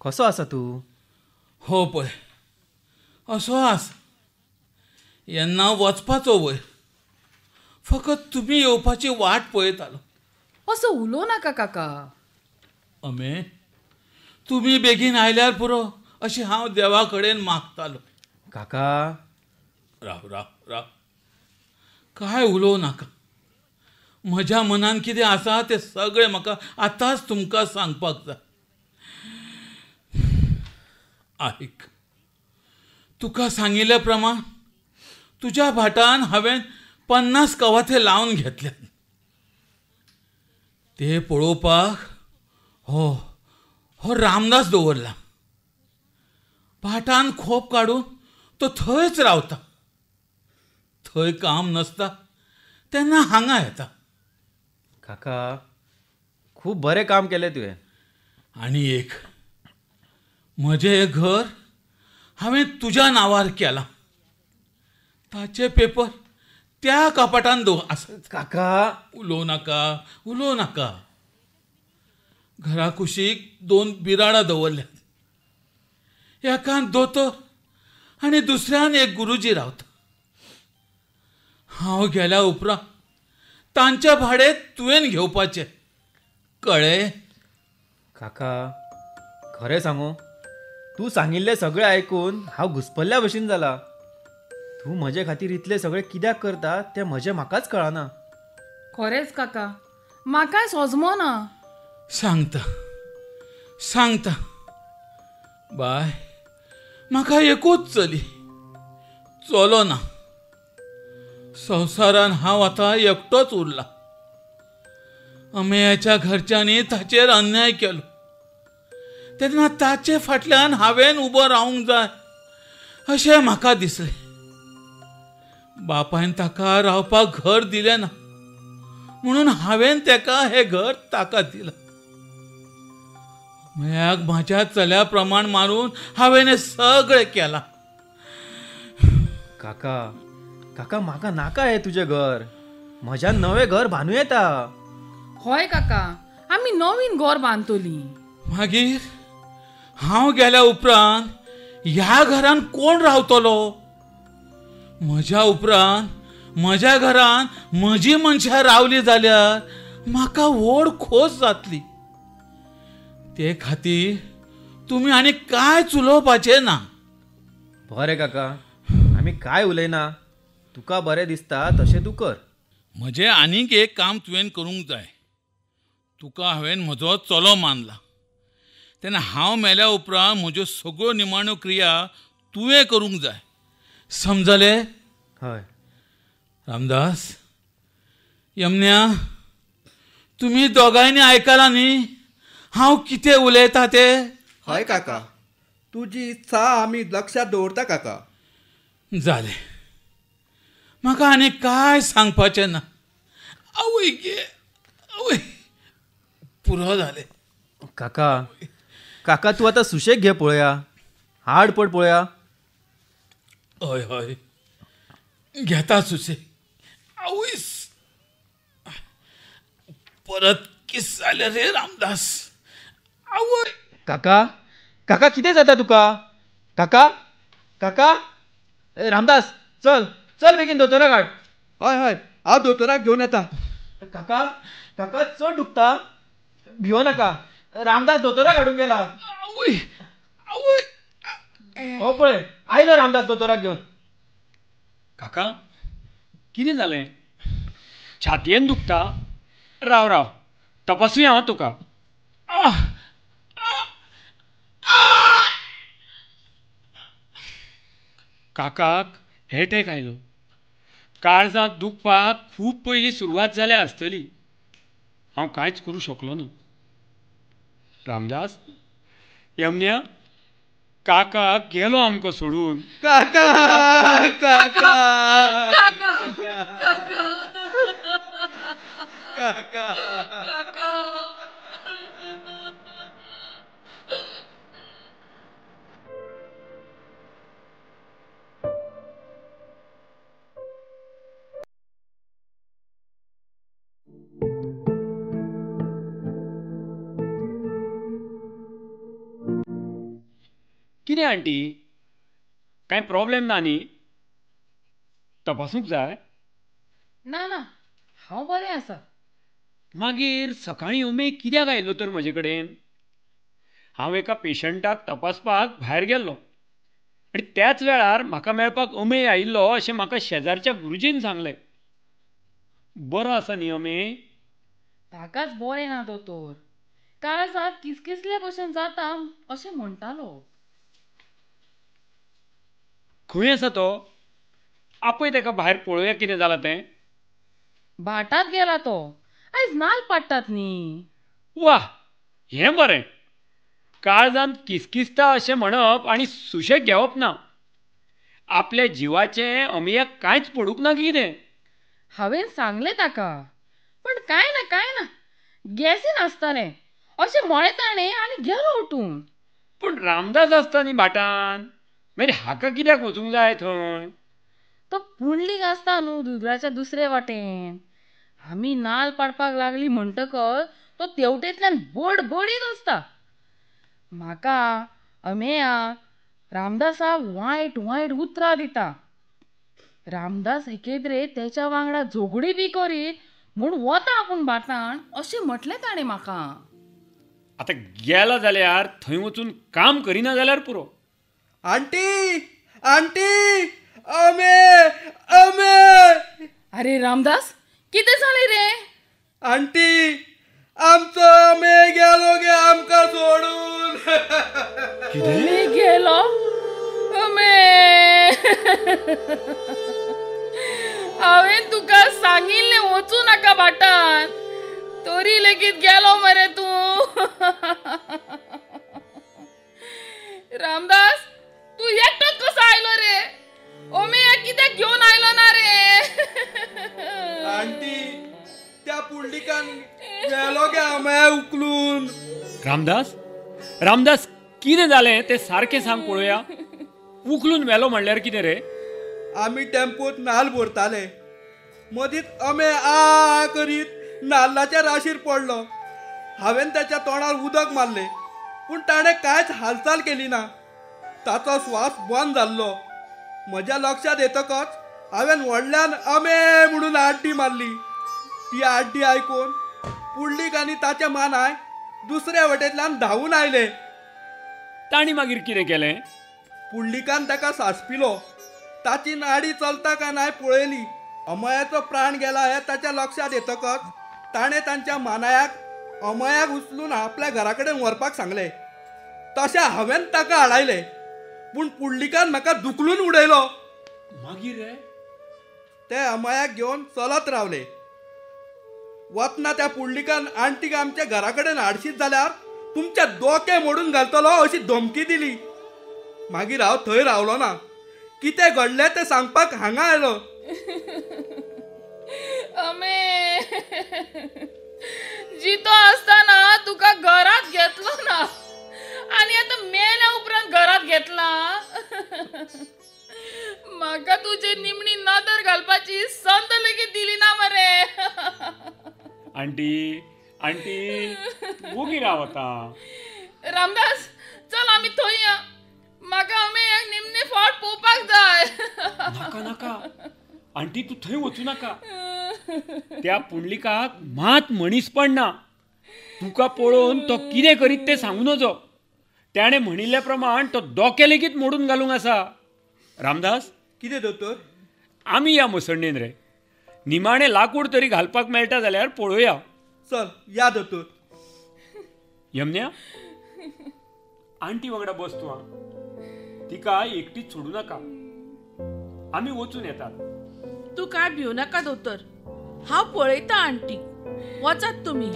कसो आसा तूं? हो पळय असो आसा. येन्ना वचपाचो वयर, फकत तुमी येवपाची वाट पळयतालो. असो उलोवं नाका काका. अमे, तुमी बेगीन आयल्यार पुरो अशें हांव देवा कडेन मागतालो. काका राव राव राव, काय उलोवं नाका. म्हज्या मनान कितें आसा तें सगळें म्हाका आतांच तुमकां सांगपाक जाय. आयक, तुका सांगिल्ल्या प्रमाण तुज्या भाटान हांवें 50 कवाथे लावन घेतल्यात. ते पळोवपाक हो हो रामदास दवरला. भाटान खोप काडून तो थंयच रावता. थंय काम नासता तेन्ना हांगा येता. काका, खूब बरें काम केलें तुवें. आनी एक, म्हजें हें घर हांवें तुज्या नांवार केलां. ताचे पेपर त्या कपाटान दवर आसा. काका उलोवं नाका, उलोवं नाका. घरा कुशीक 2 बिराडां दवरल्यात. एकान दोतोर आनी दुसऱ्यान एक गुरुजी रावता. हांव गेल्या उपरांत तांच्या भाडें तुवें घेवपाचें, कळ्ळें? काका, खरें सांगू, तूं सांगिल्लें सगळें आयकून हांव घुसपल्ल्या भशेन जाला. तूं म्हजे खातीर इतलें सगळें कित्याक करता तें म्हजें म्हाकाच कळना. खरेंच काका, म्हाकाय सोजमो ना. सांगता सांगता बाय, म्हाका एकूच चली, चलो ना. संवसारान हांव आतां एकटोच उरला. अमेयाच्या घरच्यांनी ताचेर अन्याय केलो तेन्ना ताचे फाटल्यान हांवें उबो रावंक जाय अशें म्हाका दिसलें. बापायन ताका रावपाक घर दिलें ना म्हणून हांवें ताका हें घर ताका दिलां. अमेयाक म्हाज्या चल्या प्रमाण मारून हांवें हें सगळें केलां. काका, काका, म्हाका नाका हें तुजें घर. म्हज्यान नवें घर बांदूं येता. हय काका, आमी नवीन घर बांदतलीं. मागीर हांव गेल्या उपरांत ह्या घरान कोण रावतलो? म्हज्या उपरांत म्हज्या घरान म्हजी मनशां रावली जाल्यार म्हाका व्हड खोस जातली. ते खातीर तुमी आनी कांयच उलोवपाचें ना. बरें काका, आमी कांय उलयना. तुका बरें दिसता तशें तूं कर. म्हजें आनीक एक काम तुवें करूंक जाय. तुका हांवें म्हजो चलो मानला तेन्ना हांव मेल्या उपरांत म्हज्यो सगळ्यो निमाण्यो क्रिया तुवें करूंक जाय. समजलें? हय. रामदास, यमन्या, तुमी दोगांयनी आयकलां न्ही हांव कितें उलयता तें? हय काका, तुजी इत्सा आमी लक्षांत दवरता काका. जालें, म्हाका आनी कांय सांगपाचें ना. आवय गे, आवय, पुरो जालें. काका, काका, तूं आतां सुशेग घे पळोवया. हाड पड पळोवया. हय हय, घेता सुशेग. आवयस, परत किस जालें रे रामदास. आवय. काका, काका, कितें जाता तुका? काका, काका, रामदास, चल चल बेगीन दोतोराक हाड. हय हय, हांव दोतोराक घेवन येता. काका, काका, चड दुखता? भियो नाका, रामदास दोतोराक हाडूंक गेला. आवय, आवय, हो पळय आयलो रामदास दोतोराक घेवन. काका, कितें जालें? छातयेन दुखता? राव राव, तपासूया हांव तुका. काकाक एटॅक आयलो. काळजांत दुखपाक खूब पयलीं सुरवात जाल्या आसतली. हांव कांयच करूं शकलो ना. रामदास, यमन्या, काका गेलो आमकां सोडून. काका, काका, काका, काका. कितें आंटी, कांय प्रॉब्लेम ना न्ही? तपासूंक जाय? ना ना, हांव बरें आसा. मागीर सकाळीं अमेय कित्याक आयलो तर म्हजे कडेन? हांव एका पेशंटाक तपासपाक भायर गेल्लो आनी त्याच वेळार म्हाका मेळपाक अमेय आयिल्लो अशें म्हाका शेजारच्या गुरुजीन सांगलें. बरो आसा न्ही अमेय? ताकाच बरें ना दोतोर, काळजांत किसकिसले भशेन जाता अशें म्हणटालो. खंय आसा तो? आपय ताका भायर पळोवया कितें जालां तें. भाटांत गेला तो, आयज नाल पाडटात न्ही. वा, हें बरें. काळजांत किसकिसता अशें म्हणप आनी सुशेग घेवप ना. आपल्या जिवाचें अमेयाक कांयच पडूंक ना कितें? हांवें सांगलें ताका, पण कांय ना कांय ना, गॅसीन आसतलें अशें म्हळें ताणें आनी गेलो उठून. पूण रामदास आसता न्ही भाटान, मागीर हाका कित्याक वचूंक जाय थंय? तो पुंडलीक आसता न्हू दुदराच्या दुसरे वाटेन. आमी नाल पाडपाक लागली म्हणटकच तो तेवटेंतल्यान बडबडीत आसता. म्हाका, अमेयाक, रामदासाक वायट वायट उतरां दिता. रामदास एकेदरे तेच्या वांगडा झगडी बी करीत म्हूण वता आपूण भाटान अशें म्हटलें ताणें म्हाका. आतां गेला जाल्यार थंय वचून काम करिना जाल्यार पुरो. आंटी, आंटी, अमे अमे. अरे रामदास, कितें जालें रे? आंटी, आमचो अमे गेलो गे आमकां सोडून. अमे गेलो? अमे, हांवें तुका सांगिल्लें वचूं नाका भाटान, तरी लेगीत गेलो मरे तूं. रामदास, तूं एकटोच कसो आयलो रे? अमेयाक कित्याक घेवन आयलो ना रे? आंटी, त्या पुंडलिकान गेलो गे अमेया उखलून. रामदास, रामदास, कितें जालें तें सारकें सांग पळोवया. उखलून व्हेलो म्हणल्यार कितें रे? आमी टेम्पोत नाल भरताले, मदींच अमे आ करीत नाल्लाच्या राशीर पडलो. हांवें ताच्या तोंडार उदक मारलें, पूण ताणें कांयच हालचाल केली ना. ताचो श्वास बंद जाल्लो. म्हज्या लक्षांत येतकच हांवें व्हडल्यान अमे म्हणून आड्डी मारली. ती आड्डी आयकून पुंडलीक आनी ताच्या मानाय दुसऱ्या वटेंतल्यान धांवून आयले. तांणी मागीर कितें केलें? पुंडलिकान ताका सांसपिलो. ताची नाडी चलता काय नाय पळयली. अमयाचो प्राण गेला हें ताच्या लक्षांत येतकच ताणें तांच्या मानायाक अमयाक उचलून आपल्या घरा कडेन व्हरपाक सांगलें. तशें हांवें ताका आडायलें, पूण पुंडलिकान म्हाका धुकलून उडयलो. मागीर रे ते अमयाक घेवन चलत रावले. वतना त्या पुंडलिकान आंटीक आमच्या घरा कडेन हाडशीत जाल्यार तुमचे दोके मोडून घालतलो अशी धमकी दिली. मागीर हांव थंय रावलो ना. कितें घडलें तें सांगपाक हांगा आयलो. अमे, जितो आसतना तुका घरांत घेतलो ना आनी आतां मेल्या उपरांत घरांत घेतला. म्हाका तुजे निमणी नदर घालपाची संद लेगीत दिली ना मरे. आंटी, आंटी, वोगी राव आतां. रामदास, चल आमी थंय या. म्हाका अमेयाक निमणे फावट पळोवपाक जाय. नाका नाका आंटी, तूं थंय वचूं नाका. त्या पुंडलिकाक मात मनीसपण ना. तुका पळोवन तो कितें करीत तें सांगू नजो. ताणें म्हणिल्ल्या प्रमाण तो दोके लेगीत मोडून घालूंक आसा. रामदास, कितें दोतोर? आमी या मसंडेन रे, निमाणें लाकूड तरी घालपाक मेळटा जाल्यार पळोवया. चल या दोतोर. यमन्या, आंटी वांगडा बस तूं, तिका एकटीच सोडूं नाका. आमी वचून येतात. तूं कांय भिवू नाका दोतोर, हांव पळयतां आंटीक. वचात तुमी.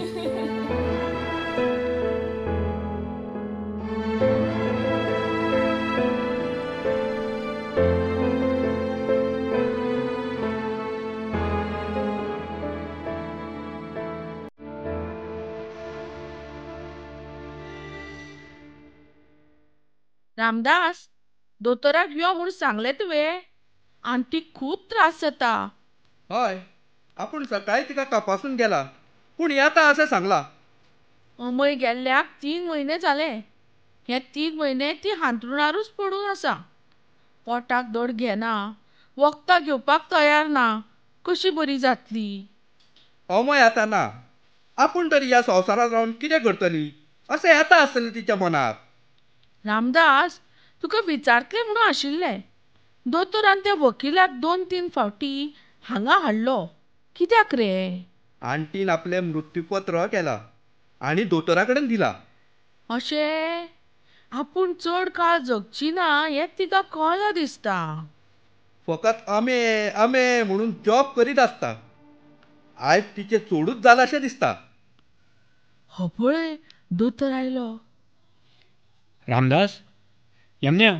रामदास, दोतोराक यो म्हूण सांगलें तुवें? आंटीक खूब त्रास जाता. हय, आपूण सकाळी तिका तपासून गेला, पूण येता अशें सांगला. अमय गेल्ल्याक 3 म्हयने जाले. हे 3 म्हयने ती हांतरुणारूच पडून आसा. पोटाक धड घेना, वखदां घेवपाक तयार ना. कशी बरी जातली? अमय आतां ना, आपूण तरी ह्या संवसारांत रावन कितें करतली अशें येता आसतलें तिच्या मनाक. रामदास, तुका विचारतलें म्हणून आशिल्लें. दोतोरान त्या वकिलाक 2-3 फावटी हांगा हाडलो, कित्याक रे? आंटीन आपलें मृत्यूपत्र केलां आनी दोतोरा कडेन दिलां. अशें? आपूण चड काळ जगची ना हें तिका कळ्ळां दिसता. फकत अमे अमे म्हणून जॉब करीत आसता. आयज तिचें चडूच जालां अशें दिसता. हो पळय दोतोर आयलो. रामदास, यमन्या,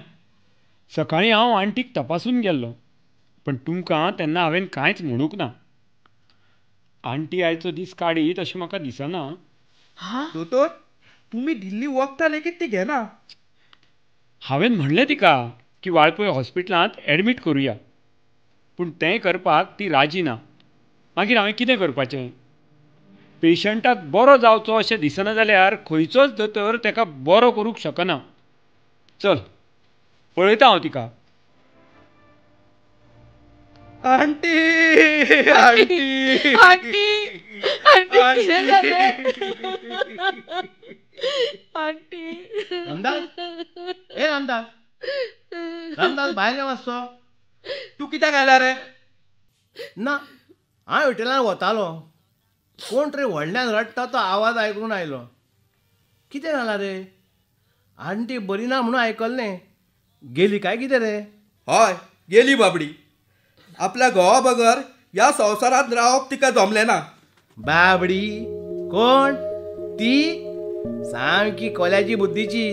सकाळीं हांव आंटीक तपासून गेल्लो, पण तुमकां तेन्ना हांवें कांयच म्हणूंक ना. आंटी आयचो दीस काडीत अशें म्हाका दिसना. दोतोर, तुमी दिल्ली वखदां लेगीत ती घेना. हांवें म्हणलें तिका की वाळपय हॉस्पिटलांत एडमीट करुया, पूण तें करपाक ती राजी ना. मागीर हांवें कितें करपाचें? पेशंटाक बरो जावचो अशें दिसना जाल्यार खंयचोच दोतोर ताका बरो करूंक शकना. चल, पळयता हांव तिका. आंटी, आंटी, आंटी, आंटी, कितें जालें? आंटी. रामदास, ए रामदास, रामदास भायर यो मातसो. तूं कित्याक आयला रे? ना, हांव हॉटेलान वतालो, कोण तरी व्हडल्यान रडटा तो आवाज आयकून आयलो. कितें जालां रे? आंटी बरी ना म्हणून आयकल्लें. गेली काय कितें रे? हय, गेली बाबडी. आपल्या घोवा बगर ह्या संवसारांत रावप तिका जमलें ना. बाबडी कोण ती? सामकी कोल्याची बुद्दीची.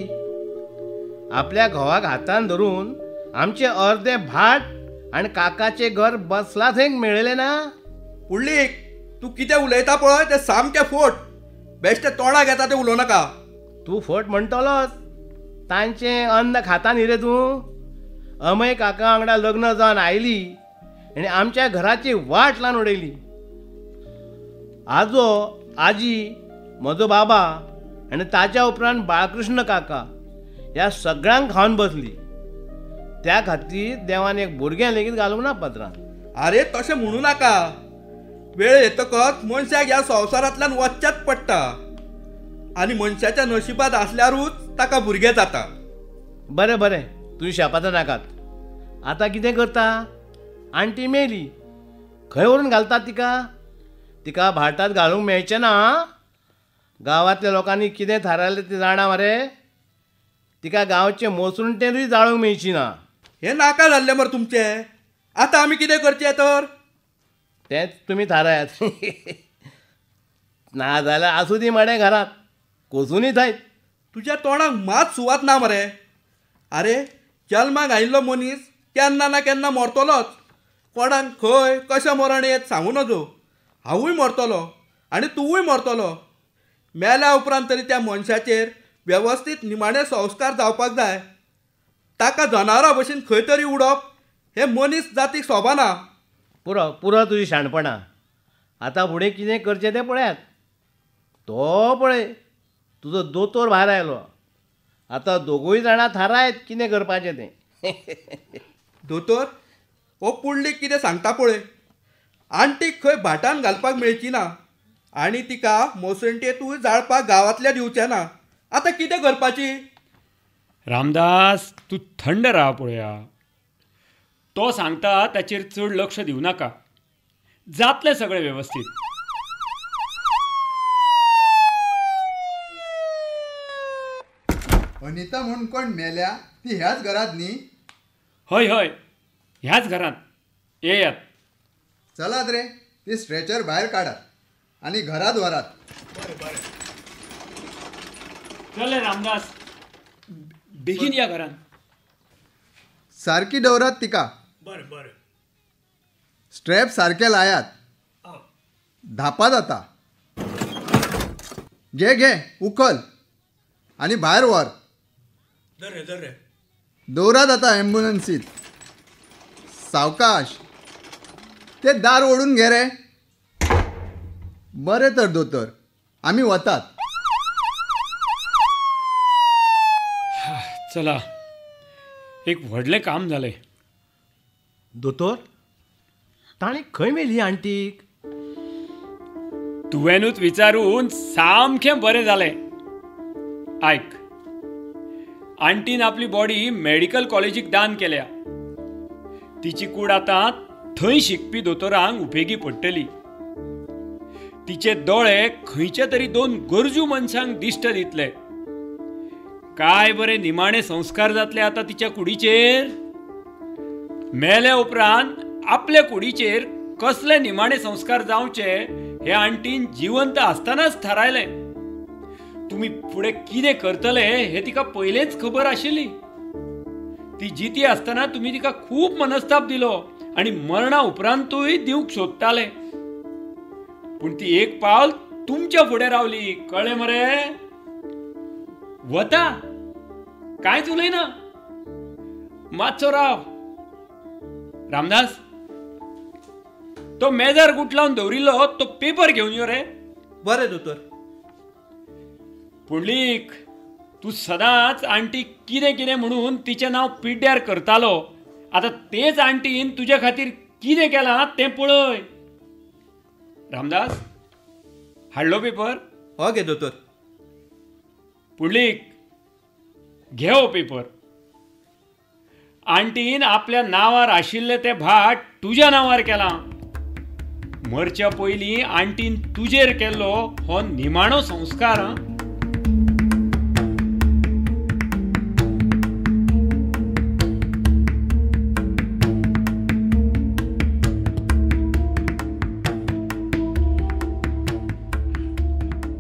आपल्या घोवाक हातान धरून आमचें अर्दें भाट आनी काकाचें घर बसला थंय मेळ्ळें ना. पुंडलीक, तूं कितें उलयता पळय तें सामकें फोट. बेश्टें तोंडाक येता तें उलोवं नाका. तूं फट म्हणटलोच. तांचें अन्न खाता न्ही रे तूं? अमय काका वांगडा लग्न जावन आयली आनी आमच्या घराची वाट लावन उडयली. आजो, आजी, म्हजो बाबा आनी ताच्या उपरांत बाळकृष्ण काका ह्या सगळ्यांक खावन बसली. त्या खातीर देवान एक भुरगें लेगीत घालूंक ना पत्रान. आरे तशें म्हणू नाका. वेळ येतकच मनशाक ह्या संवसारांतल्यान वचचेंच पडटा आनी मनशाच्या नशिबांत आसल्यारूच ताका भुरगें जाता. बरें बरें, तुजी शापातां नाकात. आतां कितें करता? आंटी मेली, खंय व्हरून घालतात तिका? तिका भाटांत घालूंक मेळचें ना. गांवांतल्या लोकांनी कितें थारायलें तें जाणा मरे? तिका गांवचे मोसुंटेनूय जाळूंक मेळची ना. हें नाका जाल्लें मरे तुमचें. आतां आमी कितें करचें तर? तेंच तुमी थारायात. ना जाल्यार आसूं दी मडें घरांत, कोसुनूय थंय. तुज्या तोंडाक मात सुवात ना मरे. आरे, जल्माक आयिल्लो मनीस केन्ना ना केन्ना मरतलोच. कोणाक खंय कशें मरण येत सांगू नजो. हांवूय मरतलो आनी तुवूय मरतलो. मेल्या उपरांत तरी त्या मनशाचेर वेवस्थीत निमाणे संस्कार जावपाक जाय. ताका जनावरां भशेन खंय तरी उडोवप हें मनीस जातीक सोबना. पुरो पुरो तुजी शाणपणां. आतां फुडें कितें करचें तें पळयात. तो पळय तुजो दोतोर भायर आयलो. आतां दोगूय जाणां थारायत कितें करपाचें तें. दोतोर, हो पुंडलीक कितें सांगता पळय. आंटीक खंय भाटान घालपाक मेळची ना आनी तिका मोसंटेंतूय जाळपाक गांवांतल्या दिवचें ना. आतां कितें करपाची? रामदास, तूं थंड राव पळया. तो सांगता ताचेर चड लक्ष दिवं नाका. जातलें सगळें वेवस्थीत. अनिता म्हूण कोण मेल्या ती ह्याच घरांत न्ही? हय हय, ह्याच घरांत. येयात. चलात रे, ती स्ट्रेचर भायर काडात आनी घरांत व्हरात. बरें बरें, चल रामदास, बेगीन या घरांत. सारकी दवरात तिका. बरें बरें. स्ट्रेप सारके लायात. धापात आतां. घे घे उखल आनी भायर व्हर. दवरात आतां ॲम्ब्युलन्सीत. सावकाश, ते दार ओडून घे रे. बरें तर दोतोर, आमी वतात. चला, एक व्हडलें काम जालें. दोतोर, ताणें खंय मेली आंटीक? तुवेंनूच विचारून सामकें बरें जालें. आयक, आंटीन आपली बॉडी मेडिकल कॉलेजीक दान केल्या. तिची कूड आतां थंय शिकपी दोतोरांक उपेगी पडटली. तिचे दोळे खंयच्या तरी दोन गरजू मनशांक दिश्ट दितले. काय बरे निमाणे संस्कार जातले आतां तिच्या कुडीचेर. मेल्या उपरांत आपल्या कुडीचेर कसले निमाणे संस्कार जावचे हे आंटीन जिवंत आसतनाच थारायलें. तुमी फुडें कितें करतले हे तिका पयलेंच खबर आशिल्ली. ती जिती आसतना तुमी तिका खूब मनस्ताप दिलो आनी मरणा उपरांतूय दिवंक सोदताले. पूण ती एक पावल तुमच्या फुडें रावली, कळ्ळें मरे? वता, कांयच उलयना. मातसो राव रामदास, तो मेजार गुटलावन दवरिल्लो तो पेपर घेवन यो रे. बरें दोतोर. पुंडलीक, तूं सदांच आंटी कितें कितें म्हणून तिचें नांव पिड्ड्यार करतालो. आतां तेच आंटीन तुजे खातीर कितें केलां तें पळय. रामदास, हाडलो पेपर? हो घे दोतोर. पुंडलीक, घे हो पेपर. आंटीन आपल्या नांवार आशिल्लें तें भाट तुज्या नांवार केलां. मरच्या पयलीं आंटीन तुजेर केल्लो हो निमाणो संस्कार.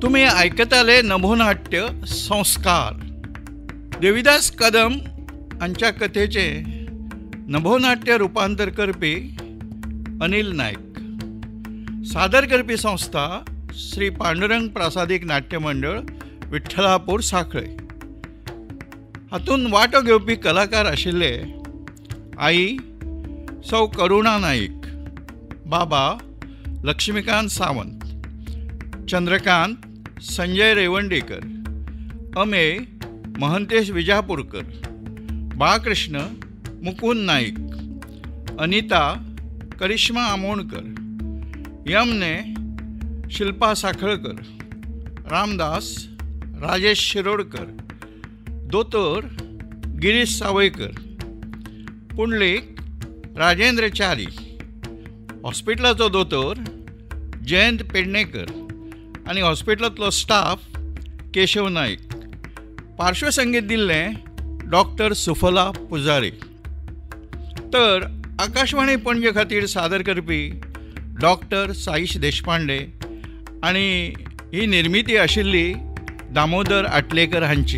तुमी आयकताले नभोनाट्य संस्कार. देविदास कदम हांच्या कथेचें नभोनाट्य रुपांतर करपी अनिल नायक. सादर करपी संस्था श्री पांडुरंग प्रासादिक नाट्य मंडळ, विठ्ठलापूर, साखळे. हातूंत वांटो घेवपी कलाकार आशिल्ले आई सौ करुणा नाईक, बाबा लक्ष्मीकांत सावंत, चंद्रकांत संजय रेवंडेकर, अमेय महंतेश विजापूरकर, बाळकृष्ण मुकुंद नाईक, अनिता करिश्मा आमोणकर, यमने शिल्पा साखळकर, रामदास राजेश शिरोडकर, दोतोर गिरीश सावयकर, पुंडलीक राजेंद्र च्यारी, हॉस्पिटलाचो दोतोर जयंत पेडणेकर आनी हॉस्पिटलांतलो स्टाफ केशव नाईक. पार्श्वसंगीत दिल्लें डॉक्टर सुफला पुजारी. तर आकाशवाणी पणजे खातीर सादर करपी डॉक्टर साईश देशपांडे आनी ही निर्मिती आशिल्ली दामोदर आटलेकर हांची.